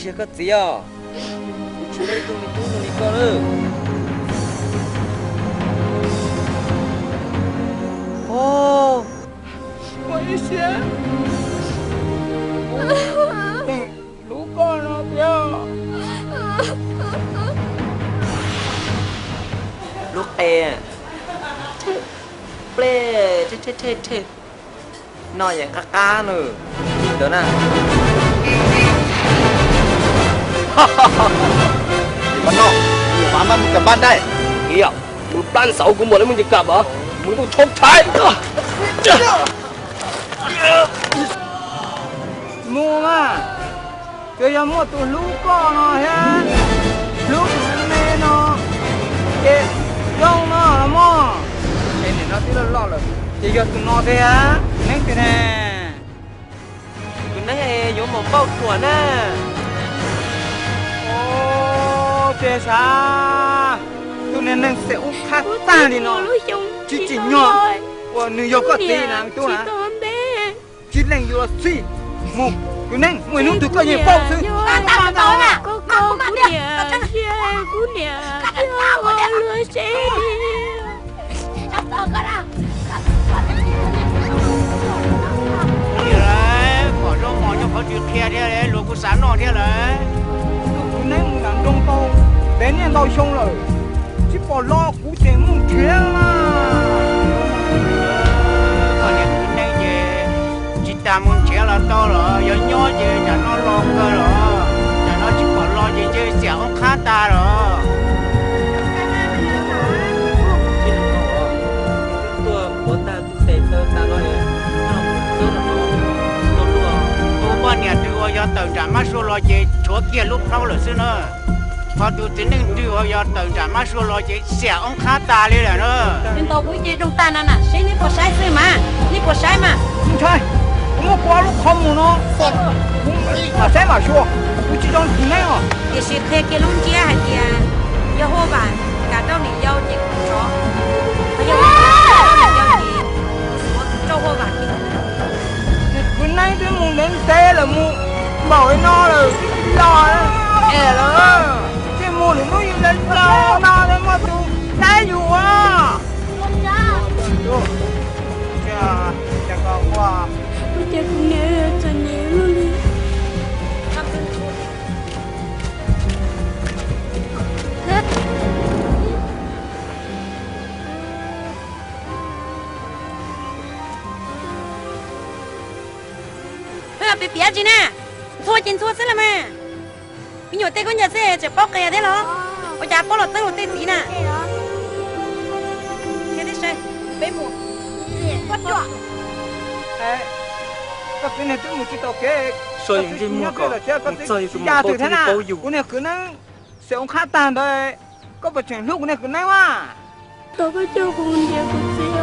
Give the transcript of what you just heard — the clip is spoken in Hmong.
Yog koj txiv os, kuv tsis muaj ib tug me tub zoo li koj lawm. Ua ib siab, kuv tseem hlub koj no thiab. Lub qe, pleb, no yeej qab qab nws ntawd na. Nim no, nim no mas mus kam npaj dai. Ib yam, mus plab ntxauv kuv muaj lawv muaj nce kam as, mus ntuj tshoob tshaiv. Mus mas, tsuas yog muaj tus hlub koj no thiab hlub tus me no, ces zoo no los mog. Es nim no twb loj loj lawm, ces yog tus no tiag, neeb tiag ne. Tus neeb yuav mus npauj ruam na. Ua cas tus niag neeg xeem ub qhab tag li no, tsis tsim nyog uas nws yog koj txiv na me tub na. Tsis leej yuav los txhij mus, tus neeg muaj ib hnub twg koj yeej paub xwb. Pom zaub mos nyob qhov twg qhia thiab, luag kuj xav noj thiab lawm. Tus kwv neeb mus nram nroog tau ntev niaj ntau xyoo lawm, tsis pom los kuv tseem mus nrhiav mas. Koj niag kwv neeb ces tsis tas mus nrhiav los tau los, yog nyob ces tsam no los kawg los, tsam no tsis pom los ces ntshe xiam oob qhab tas los. Ua poj niam twg uas yog tawm nram mab sua los ces tshuav kiag lub plaub lawm xwb na. Ho tus txiv neej twg uas yog tawm nram mab sua los ces xiam oob qhab tas li lawm na. Ntau kuv ib ce zoo tag no na, seb neb puas saib xwb mas, neb puas saib mas. Ntshai, kuv muab kuv ob lub qhov muag no, kuv mam saib mam sua, kuv tsis zoo li tus neeb os. Tiam sis qhia kiag lub ntsiab hais tias yog Huaj Vam kam rau niam yau ces kuv tsov, ho yog kuv kam rau niam yau ces kuv xuav rau Huaj Vam kiag. Kwv neeb twb mus ntev ntev lawm, mus npaum li no lawm, los es lawm, tsis mus lwm hnub yus los no muaj tus saib yus os. Ua cas kuv niam txom nyem luaj li. Piav piav tsis na, ntxhua ces ntxhua xwb los mas. Me nyuam tej khaub ncaws xwb tseem paub qhia thiab los? Ua cas paub los txawb luag tej txiv na? Peb mus. Koj txiv neej twb mus tsis tau kev, koj txiv tsis nyob twg lawm thiab, koj txiv tsis ya twg thiab na. Kuv niag kwv neeb xeem ua qhab tag ntawd, koj puas tseem hlub kuv niag kwv neeb mas? Thov koj coj kuv mus nrhiav kuv txiv.